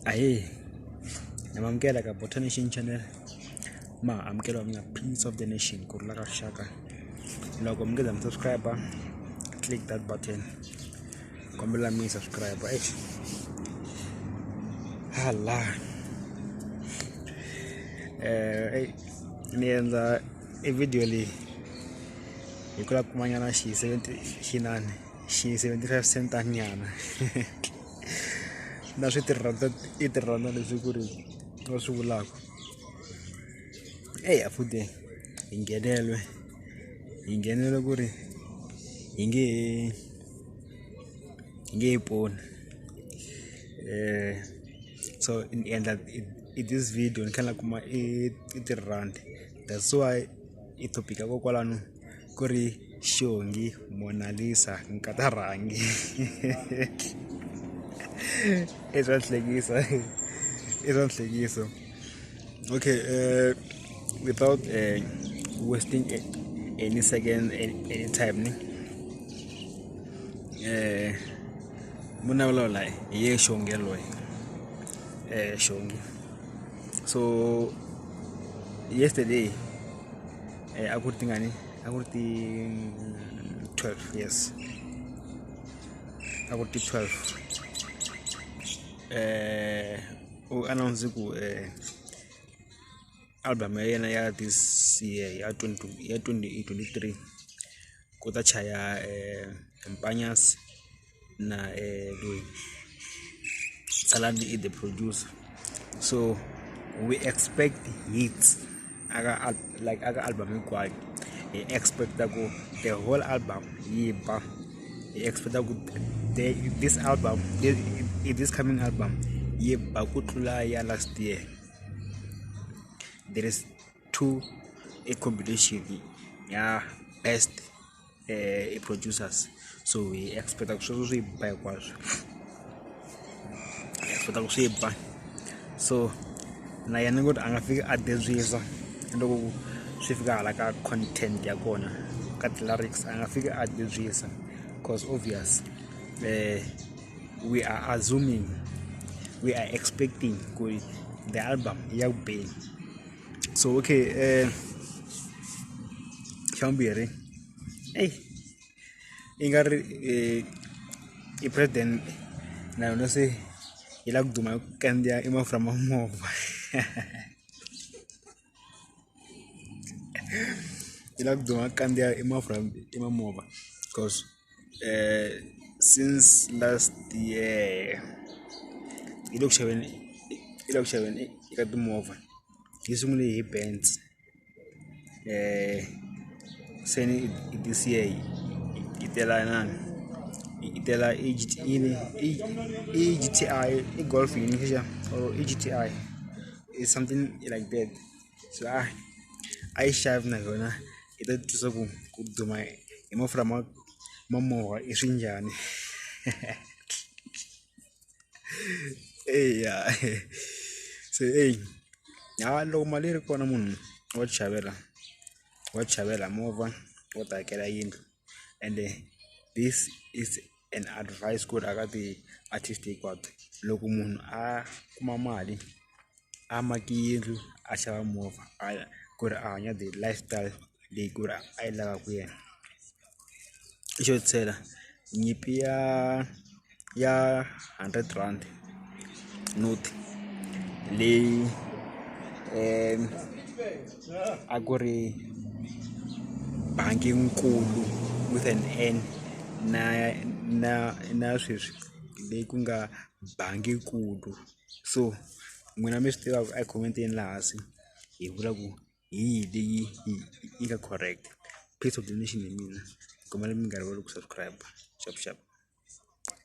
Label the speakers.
Speaker 1: Ahee na mi amukela ka Botha Nation channel ma ha amukela wa mina Prince of the Nation ku rhula ka rixaka loko mi nge za mi subscribe click that button kombela mi subscribe eish hala eh ni endla i video leyi hi ku lava kumanyana xi 70 xinani xi 75 centanyana na swi tirhandza i tirhandza leswi ku ri va swi vulaka eya futhi hi nghenelwe hi nghenelwe ku ri hi nge he hi nge he poni so ni endla i this video ni kha ni la kuma i tirandi that's why i topic ya kokwalano ku ri Xongi Monalisa nkata Rhangi i swa hlekisa i swa nhlekiso okay without wasting any second any time ni muna vulavula hi ye Xongi yaloye Xongi so yesterday a ku ri tingani a ku ri ti 12 yes a ku ri ti 12 u announce ku album ya yena ya this year ya 20 ya 2023 ku ta chaya Mpanyasi na loyi Tsalani i the producer so we expect hits aka like aka album hinkwayo hi expect-a ku the whole album yi ba hi expect-a ku the this album this, this coming album yi ba ku tlula ya last year there is two a combination ya best producers so hi expect-a ku sweswo swi ba hinkwaswo hi expect-a ku swi ba so na yena ku ri a nga fiki a debyisa loko swi fika hala ka content ya kona ka ti-lyrics a nga fiki a debyisa cause obvious we are assuming we are expecting ku the album ya ku beni so okay xa vumbirhi eyi i nga ri i president na yona se yi lava ku duma hi ku kandziya i mafurha ma movha yi lava ku duma ku kandziya i mafurha i ma movha cause since last year yi le ku xaveni yi le ku xaveni eka timovha yi sungule hi Benz se ni this year yi tela inani yi tela i yini i G_T_I i Golf yini lexiya or i G_T_I is something like that so a a yi xavi na yona yi ta twisa ku ku duma hi mafurha ma ma movha i swi njhani eya se eyi ha loko mali yi ri kona munhu wa ti xavela wa ti xavela movha wa ti akela yindlu ende this is an advice ku ri aka ti-artist hinkwato loko munhu a kuma mali a maki yindlu a xava movha a ku ri a hanya the lifestyle leyi ku ri a yi lavaka yena xo hetisela nyimpi ya ya hundred rand note leyi a ku ri bangi nkulu with an N na na na sweswi leyi ku nga bangi nkulu so n'wina mi swi tivaka a hi comment-eni laha hansi hi vula ku hi yihi leyi yi nga correct peace of the nation hi mina kombela mi nga rivali ku subscribe xap xap.